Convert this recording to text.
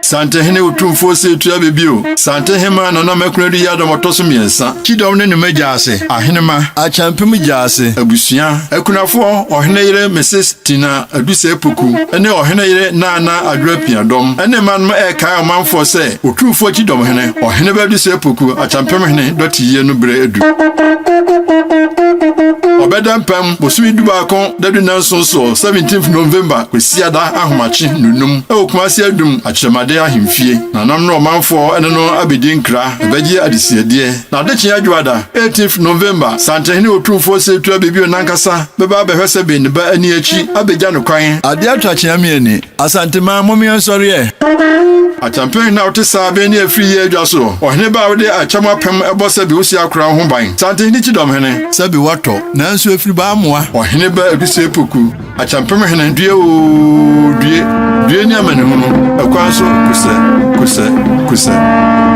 Santehene Otumfoɔ Osei Bebio, Santehemmaa Nana Makunadu Yiadom ɔtɔ so mmiɛnsa, Kyidɔm ne ne mma ase, Ahenema, Akyɛmpem gya ase, abusua, akunafoɔ, ɔhene yere Mrs. Tina Adusei Poku ne ɔhene yere Nana Adwoa Piadɔm ne mma nom ɛrekae ɔmanfoɔ sɛ Otumfoɔ Kyidɔmhene, Ɔhene Ba Adusei Poku, Akyɛmpemhene dɔteyie no berɛ adu. Ɔbɛda mpam bosome 11 dadu nanson soɔ 17th November Kwasiada ahomakye nonum ɛwɔ Kumasi Adum Akyerɛmade ahemfie. Nanam ne ɔmanfoɔ ne no abɛdi nkra ɛbɛgye adesuadeɛ. Na adekyee adwoada 18th November Santehene Otumfoɔ Osei Bebio nankasa bɛba abɛhwɛ sɛ bɛn ne ba ani akyi abɛgya no kwan. Adeɛ atɔ akyea mieni, Asanteman momeɛ nsɔreɛ. Akyɛmpɛn na wote saa bɛn ne afiri yɛ adwa so. Ɔhene ba a wode akyɛm apem ɛbɔ sɛ bi wosi akora ho ban. Santehene Kyidɔmhene. Sɛbi watɔ, nanso efiri baa mmoa. Ɔhene ba Adusei Poku, Akyɛmpem hene, due oo due, due ne amanehunu, ɛkwan so kusɛ, kusɛ, kusɛ.